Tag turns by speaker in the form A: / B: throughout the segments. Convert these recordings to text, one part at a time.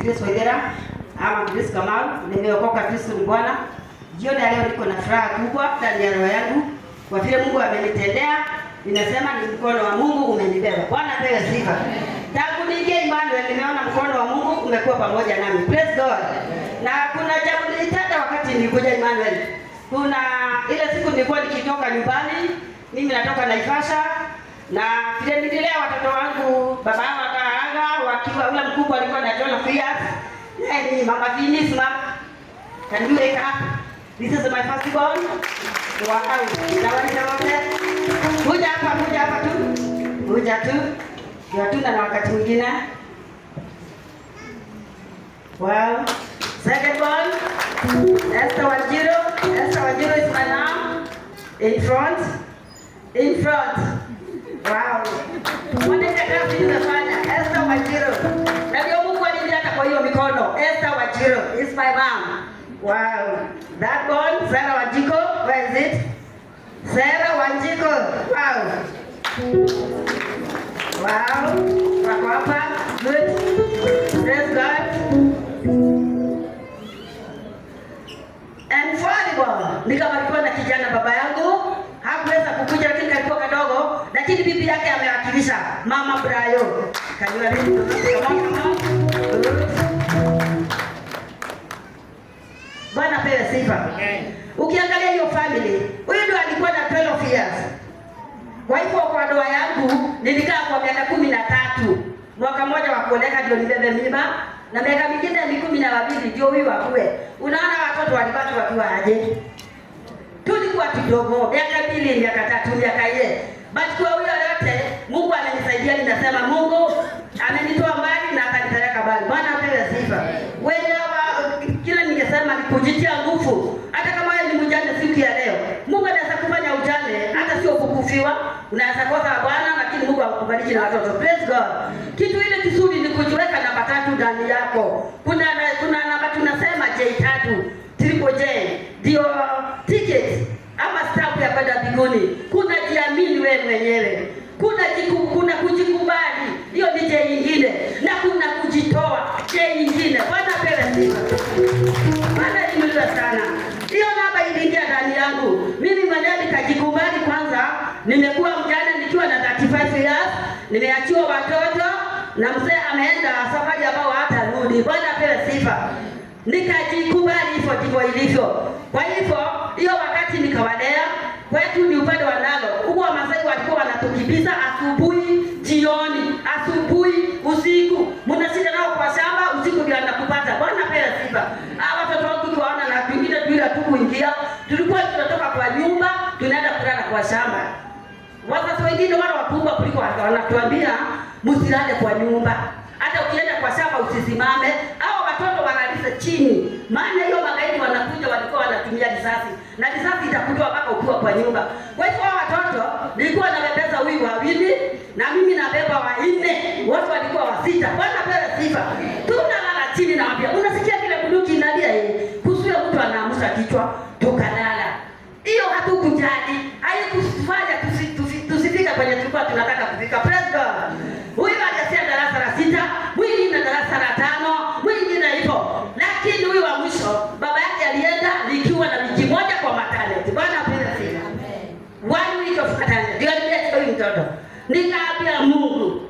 A: Grace Waithera ama Grace Kamau, nimeokoka. Kristo ni Bwana. Jioni ya leo niko na furaha kubwa ndani ya roho yangu kwa vile Mungu amenitendea. Ninasema ni mkono wa Mungu umenibeba. Bwana apewe sifa. Tangu niingie Emmanuel nimeona mkono wa Mungu umekuwa pamoja nami. Praise God. Na kuna jambo nilitenda wakati nilikuja Emmanuel. Kuna ile siku nilikuwa nikitoka nyumbani, mimi natoka Naivasha, na vile nililea watoto wangu, baba yao akaaga wakiwa, ule mkubwa alikuwa na 12 years. Naye ni Mama Vini, mama. Can you wake up? This is my first born. Wow. Na wale wote. Kuja hapa, kuja hapa tu. Kuja tu. Ndio na wakati mwingine. Wow. Second one, Esther Wanjiru. Esther Wanjiru is my mom. In front. In front. Wow. Mwanacha kazi nimefanya. Esther Wanjiru. Na ndio Mungu aliniacha kwa hiyo mikono. Esther Wanjiru is my mom. Wow. That one, Sarah Wanjiko, where is it? Sarah Wanjiko. Wow. Wow. Wako hapa. Good. Praise God. And volleyball, nikabarikiwa na kijana baba yangu, hakuweza kukuja lakini kalikuwa kadogo, lakini bibi yake amewakilisha, Mama Brayo. Can you come on, come on. Good. Bwana pewe sifa. Ukiangalia hiyo family, huyu ndio alikuwa na 12 years. Kwa hivyo kwa ndoa yangu nilikaa kwa miaka 13. Mwaka mmoja wa kuoleka ndio nibebe mimba na miaka mingine ni 12 ndio huyu akue. Unaona watoto walibaki wakiwa aje? Tulikuwa kidogo, miaka 2, miaka 3, miaka 4. But kwa huyo yote Mungu amenisaidia, ninasema Mungu amenitoa mbali na akanipeleka mbali. Bwana apewe sifa. Wewe kila ningesema ni kujitia nguvu. Hata kama wewe ni mjane siku ya leo, Mungu anaweza kufanya ujane, hata sio kukufiwa. Unaweza kosa bwana, lakini Mungu akubariki na watoto. Praise God. Kitu ile kizuri ni kujiweka namba 3 ndani yako. Kuna namba tunasema J3, triple J, ndio ticket ama stamp ya kwenda mbinguni. Kuna jiamini wewe mwenyewe. Kuna kujikubali, hiyo ni J nyingine, na kuna kujitoa, J nyingine. Bwana apewe sifa. Bwana inuliwe sana. Hiyo namba iliingia ndani yangu. Mimi mwenyewe nikajikubali kwanza. Nimekuwa mjane nikiwa na 35 years, nimeachiwa watoto na mzee ameenda safari ambao hatarudi. Bwana apewe sifa. Nikajikubali hivyo ndivyo ilivyo. Kwa hivyo hiyo wakati nikawalea, kwetu ni upande wa Nalo. Huko Wamasai walikuwa wanatukimbiza asubuhi, jioni, asubuhi, usiku. Mnashinda nao kwa shamba, usiku ndio anakupata. Bwana apewe sifa. Hawa watoto wangu tuwaona na pengine tuila tu kuingia. Tulikuwa tunatoka kwa nyumba, tunaenda kulala kwa shamba. Wazazi wengine wale wakubwa kuliko wanatuambia msilale kwa nyumba. Hata ukienda kwa shamba usisimame. Hao watoto wanalisa chini. Maana hiyo magaidi wanakuja walikuwa wanatumia risasi. Na risasi itakutoa mpaka ukiwa kwa nyumba. Kwa hivyo hao watoto nilikuwa nabebeza huyu wawili na mimi nabeba wanne. Wote walikuwa 6. Bwana apewe sifa. Tunalala chini na wapia. Unasikia kile bunduki inalia yeye. Kusuia mtu anaamsha kichwa tukalala. Hiyo hatukujali. Haikufanya tusifika kwenye tulikuwa tunataka kufika. Praise God. Huyu alianzia darasa la 6, mwingine darasa la 5, mwingine hivyo. Lakini huyu wa mwisho baba yake alienda nikiwa na wiki moja kwa maternity. Bwana apewe sifa. Amen. 1 week of maternity. Ndio alileta huyu mtoto. Nikaambia Mungu,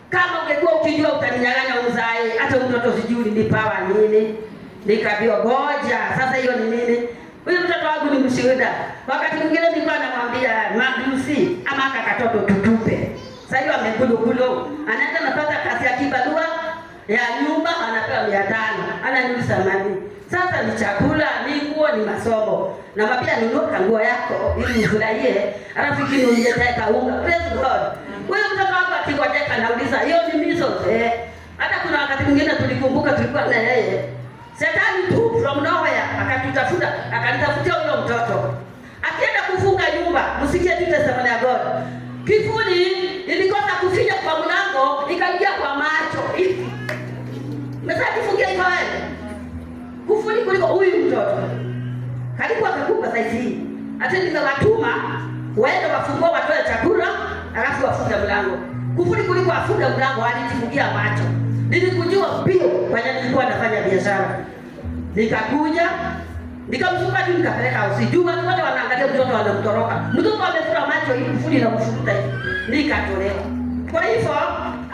A: kama ungekuwa ukijua utaninyang'anya uzae, hata mtoto sijui nilipawa nini. Nikaambiwa ngoja, sasa hiyo ni nini? Huyu mtoto wangu ni mshuhuda. Wakati mwingine nilikuwa namwambia Maglusi ama katoto tutupe. Sasa hiyo amekulukulo. Anaenda napata kazi ya kibarua ya nyumba anapewa 500. Ananiuliza mami, sasa ni chakula, ni nguo, ni masomo. Na mapia nunua nguo yako ili ufurahie, alafu ikiniletea kaunga. Praise God. Huyu mtoto wangu akigojeka nauliza, hiyo ni measles eh. Hata kuna wakati mwingine tulikumbuka tulikuwa na yeye. Shetani tu from nowhere akatutafuta, akanitafutia huyo mtoto. Akienda kufunga nyumba, msikie tu testimony ya God. Kifuli ilikosa kufinya kwa mlango, ikaingia kwa macho hivi. Mesa kifungia iko wewe. Kufuli kuliko huyu mtoto. Kalikuwa kakubwa size hii. Hata nikawatuma waende wafungue watoe chakula, alafu wafunge mlango. Kufuli kuliko afunge mlango, alijifungia macho. Nilikujua mbio kwenye nilikuwa nafanya biashara. Nikakuja, nikamchukua tu nikapeleka hosi. Juu watu wote wanaangalia mtoto anamtoroka. Mtoto amefura macho hivi, kufuli na mfuruta hivi. Nikatolewa. Kwa hivyo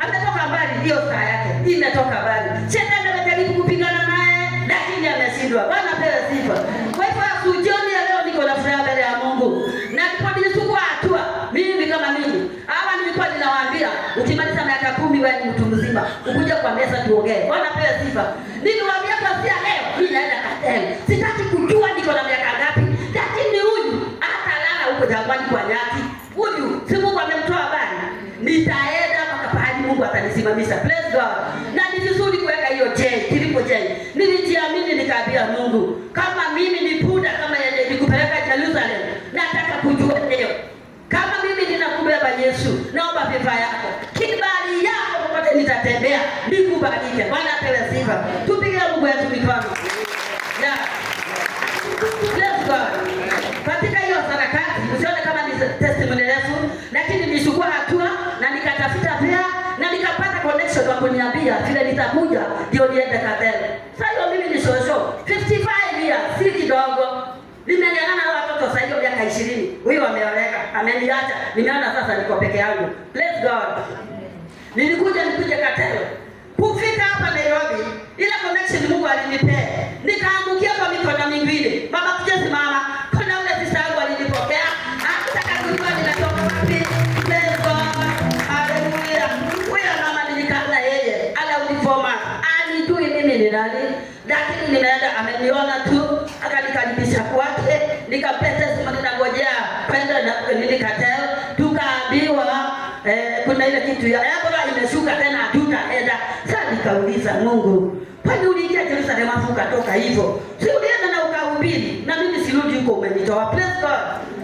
A: ametoka mbali, hiyo saa yake imetoka mbali. Shetani amejaribu kupigana naye lakini ameshindwa. Bwana pewe sifa. Kwa hivyo jioni ya leo niko na furaha mbele ya Mungu. Na nilipochukua hatua mimi kama mimi, ama nilikuwa ninawaambia ukimaliza miaka 10 wewe ni mtu mzima, ukuje kwa meza tuongee. Bwana pewe sifa. Niliwaambia kuanzia leo mimi naenda Katelo. Sitaki kujua niko na miaka ngapi, lakini huyu atalala huko jangwani kwa nyati. Huyu si Mungu amemtoa habari. Nitaenda mpaka pahali Mungu atanisimamisha. Praise God. Na ni vizuri kuweka hiyo J, triple J. Nilijiamini nikaambia Mungu, kama mimi ni punda kama yenye nikupeleka Jerusalem, nataka kujua leo. Kama mimi ninakubeba Yesu, naomba sifa yako, kibali yako popote nitatembea, nikubalike. Bwana apewe sifa. Tupige Mungu wetu mikono. Yeah. Praise God. Katika hiyo harakati, usione kama ni testimony refu, lakini nilichukua hatua na nikatafuta pia na nikapata connection wa kuniambia vile nitakuja ndio niende Katelo. Sasa hiyo mimi ni shosho 55 years, si kidogo. Nimeleleana na watoto sasa hiyo miaka 20. Huyu ameoleka, ameniacha. Nimeona sasa niko peke yangu. Praise God. Nilikuja nikuje Katelo. Kufika hapa Nairobi, ile connection Mungu alinipea, nikaangukia kwa mikono miwili. Mama kuja simama, kuna ule sister yangu alinipokea, hakutaka kujua ninatoka wapi. Praise God. Hallelujah. Huyo mama nilikaa na yeye, ala uniforma, anijui mimi ni nani, lakini nimeenda ameniona tu, akanikaribisha kwake, nikampea testimony nangojea kwenda na nini Katelo, tukaambiwa kuna ile kitu ya Ebola imeshuka tena hatutaenda. Sasa nikauliza Mungu, kwani uliingia Jerusalem afu ukatoka hivyo? Si ulienda na ukahubiri, na mimi sirudi huko umenitoa. Praise God.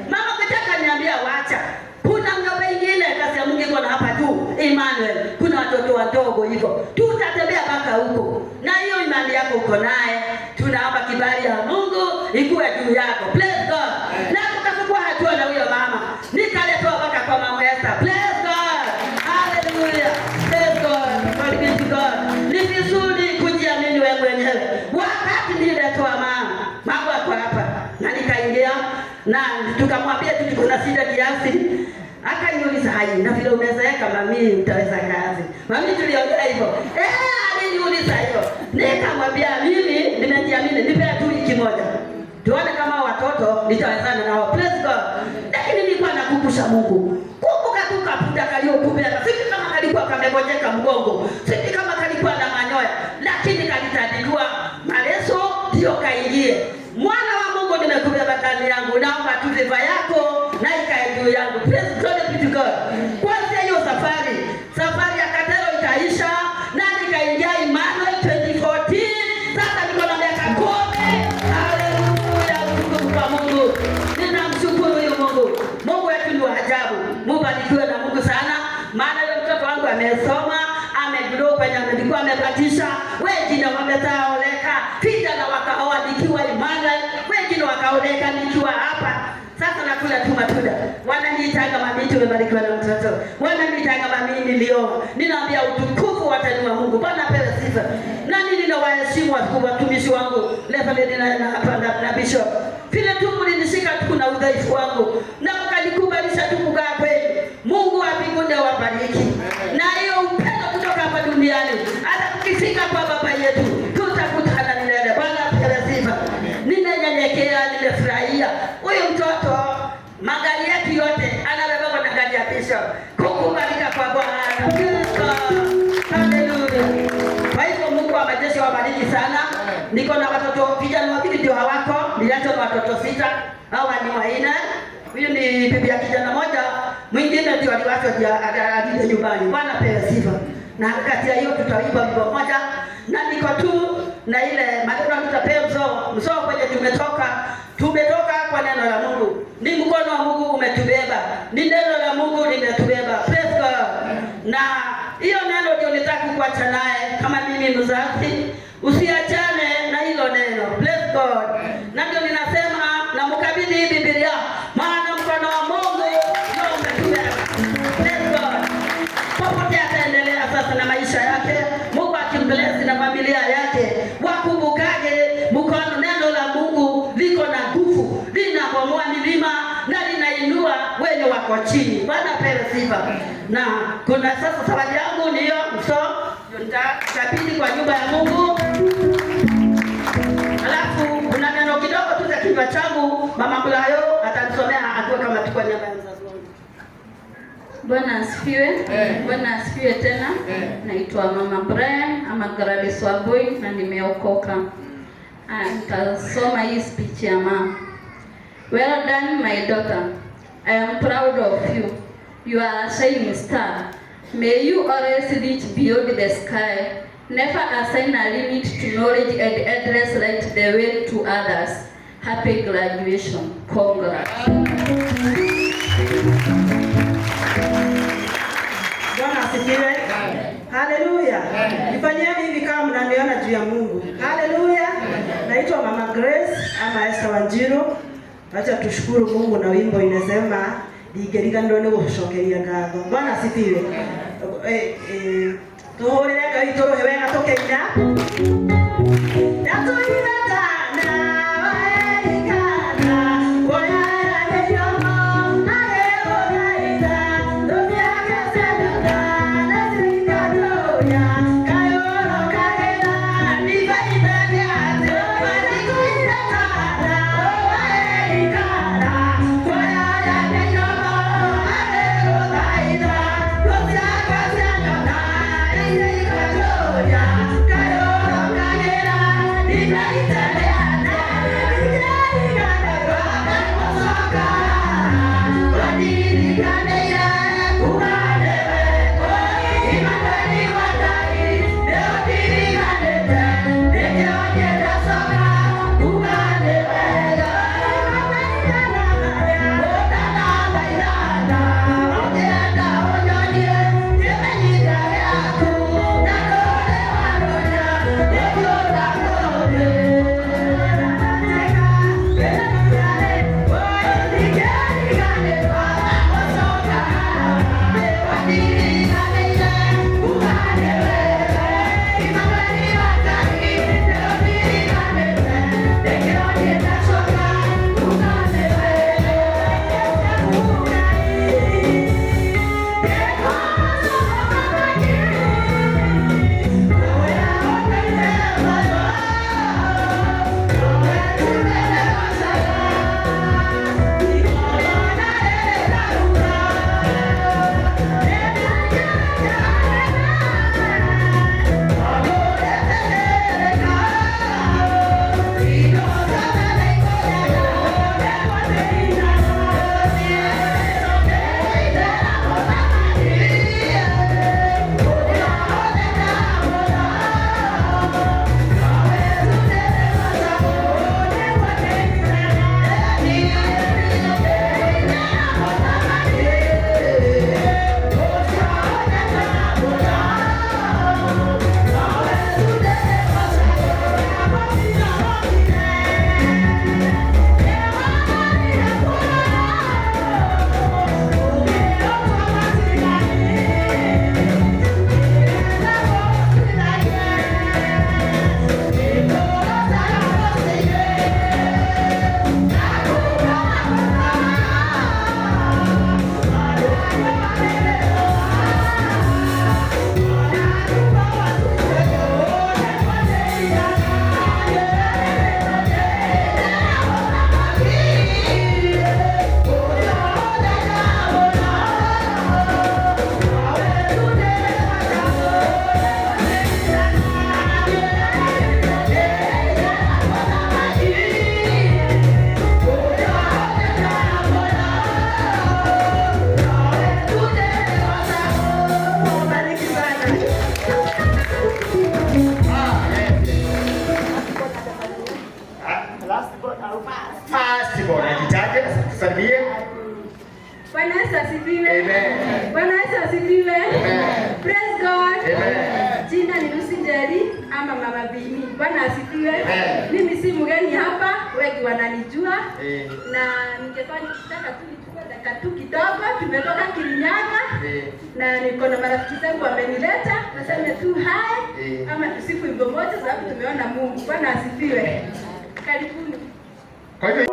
A: Mama kutaka niambia wacha. Kuna ng'ombe ingine kazi ya Mungu iko na hapa tu, Emmanuel. Kuna watoto wadogo hivyo. Tutatembea mpaka huko. Na hiyo imani yako uko naye, tunaomba kibali ya Mungu ikuwe juu yako. Praise God. Na tukachukua hatua na huyo mama. Nikaletwa mpaka kwa mama Esther. Praise God. Hallelujah. Praise God. Glory be to God. Ni vizuri kujiamini wewe mwenyewe. Wakati nililetwa mama, mama ako hapa na nikaingia na tukamwambia tu tuko na shida kiasi. Akaniuliza, hai, na vile umezeeka mami utaweza kazi? Mami tuliongea hivyo. Aliniuliza hivyo. Nikamwambia mimi nimejiamini, nipe tu wiki moja. Tuone kama watoto nitawezana nao. Praise God. Lakini nilikuwa nakumbusha Mungu. Kumbuka tu kaputa kaliokubeba. Sisi kama kalikuwa kamegojeka mgongo, sisi kama kalikuwa na manyoya, lakini kalitandikwa maleso ndio kaingie. Mwana wa Mungu nimekubeba ndani yangu, naomba tu sifa yako na ikae juu yangu. Praise God be to God. Kwanza hiyo safari, safari ya Katelo ikaisha na nikaingia Emmanuel 2014. Sasa niko na miaka 10. Hallelujah, utukufu kwa Mungu. Ninamshukuru huyu Mungu. Mungu wetu ni wa ajabu. Mubarikiwe na Mungu sana. Maana yule mtoto wangu amesoma, amegrow kwenye alikuwa amebatisha, wengine wametaoleka, vijana wakaoa nikiwa Emmanuel, wengine wakaoleka nikiwa hapa. Sasa nakula tu matunda. Wananiitanga mami, tumebarikiwa na mtoto. Wananiitanga mami nilioa. Ninaambia utukufu wa tani wa Mungu. Bwana apewe sifa. Na mimi ninawaheshimu watumishi wangu, Reverend na Bishop. Vile tu mlinishika tu na udhaifu wangu na mkanikubalisha tu kukaa kwenu. Mungu wa mbinguni awabariki. Na hiyo upendo kutoka hapa duniani, hata tukifika kwa baba yetu tutakutana milele. Bwana apewe sifa. Nimenyenyekea, nimefurahia. Huyu mtoto magari yetu yote anabeba na gari ya Bishop. Kukubalika kwa Bwana. Haleluya. Kwa hivyo Mungu wa majeshi awabariki sana. Niko na watoto vijana wawili ndio hawako, niliacha na watoto 6, hawa ni wanne. Huyu ni bibi ya kijana moja, mwingine ndio aliwachwa alinde nyumbani. Bwana apewe sifa. Na kati ya hiyo tutaimba wimbo moja na niko tu na ile maneno tutapea msoo kwenye tumetoka. Tumetoka kwa neno la Mungu. Ni mkono wa Mungu umetubeba. Ni neno la Mungu limetubeba. Praise God. Na hiyo neno ndio nitaka kuacha naye kama mimi mzazi. Usiachane na hilo neno. Praise God. Na ndio ninasema na mkabidhi hii Biblia, maana mkono wa Mungu ndio umetubeba. Praise God. Popote ataendelea sasa na maisha yake, Mungu wako chini. Bwana apewe sifa. Na kuna sasa zawadi yangu ni hiyo, so nitakabidhi kwa nyumba ya Mungu. Alafu kuna neno kidogo tu za kinywa changu, Mama Bulayo atanisomea akiwa kama tu kwa niaba ya mzazi wangu.
B: Bwana asifiwe. Bwana asifiwe tena. Naitwa Mama Brian ama Gladys Wambui na nimeokoka. Nitasoma hii speech ya mama. Well done my daughter. I am proud of you. You are a shining star. May you always reach beyond the sky. Never assign a limit to knowledge and endless light the way to others. Happy graduation. Congrats.
C: Bwana asifiwe. Haleluya. Nifanyeni hivi kama mnaniona juu ya Mungu. Haleluya. Naitwa Mama Grace ama Esther Wanjiru. Acha tushukuru Mungu na wimbo inasema ndingĩriganĩrwo nĩ gũcokeria ngatho. Bwana asifiwe. Tuhũrĩre Ngai tũrũhe wega tũkĩina.
D: Tusalimie.
E: Bwana Yesu asifiwe.
D: Amen.
E: Bwana Yesu asifiwe.
D: Amen.
E: Praise God.
D: Amen.
E: Jina ni Lucy Njeri ama Mama Bini. Bwana asifiwe.
D: Amen.
E: Mimi si mgeni hapa, wengi wananijua.
D: Amen.
E: Na ningefanya kitaka tu nichukue dakika tu kidogo, tumetoka Kirinyaga. Na niko na marafiki zangu wamenileta, nasema tu hi ama tusifu wimbo moja sababu tumeona Mungu. Bwana asifiwe. Karibuni.
D: Kwa hivyo